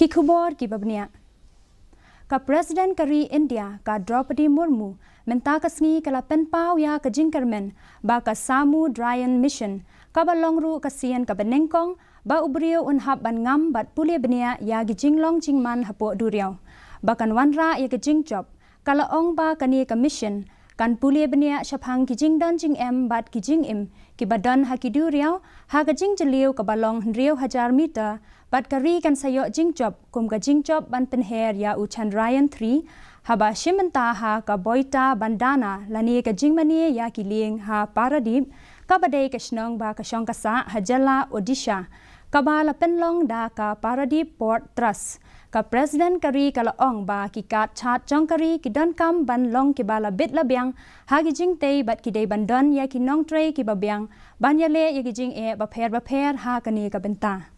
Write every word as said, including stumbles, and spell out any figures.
Ki khubor kiba bniah. Ka President ka ri India, ka Droupadi Murmu, mynta ka sngi ka la pynpaw ïa ka jingkyrmen ba ka Samudrayaan Mission, kaba long ruh ka sien kaba nyngkong ba u briew un hap ban ngam bad pule bniah ïa ki jinglong jingman hapoh duriaw, ba kan wanrah ïa ka jingjop. Ka la ong ba kane ka mission kan pule bniah shaphang ki jingdon jingem bad ki jingim kiba don ha ki duriaw ha ka jingjylliew kaba long hynriew hajar meter, bad ka ri kan sa ïoh jingjop kum ka jingjop ban pynher ïa u Chandrayaan three, haba shim bynta ha ka Boita Bandhana lane ka jingmane ïa ki lieng ha Paradip, kaba dei ka shnong ba ka shong ka sah ha jylla Odisha, kaba la pynlong da ka Paradip Port Trust. Ka President ka ri ka la ong ba ki kad chad jong ka ri ki donkam ban long kiba la bit la biang ha ki jingtei bad ki dei ban don ïa ki nongtrei kiba biang ban ïaleh ïa ki jingeh bapher bapher ha kane ka bynta.